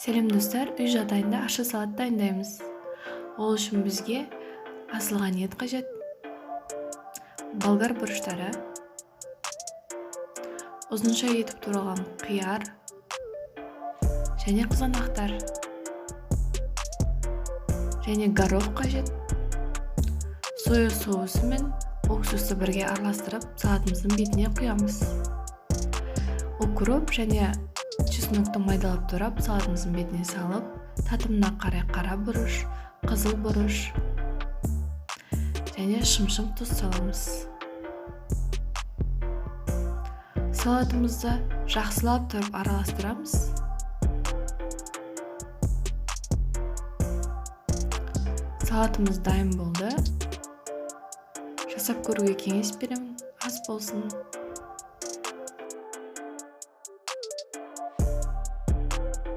Сәлем, достар! Үй жағдайында ащы салат дайындаймыз. Ол үшін бізге асылған ет қажет, болгар бұрыштары, ұзынша етіп туралған қияр және қызанақтар және горох қажет. Соя соусы мен уксусты бірге араластырып, салатымыздың бетіне құямыз. Укроп және чеснокты майдалап турап, салатымыздың бетіне салып, татымына қарай қара бұрыш, қызыл бұрыш және шымшым тұз саламыз. Салатымызды жақсылап тұрып араластырамыз. Салатымыз дайын болды. Жасап көруге кеңес беремін. Ас болсын!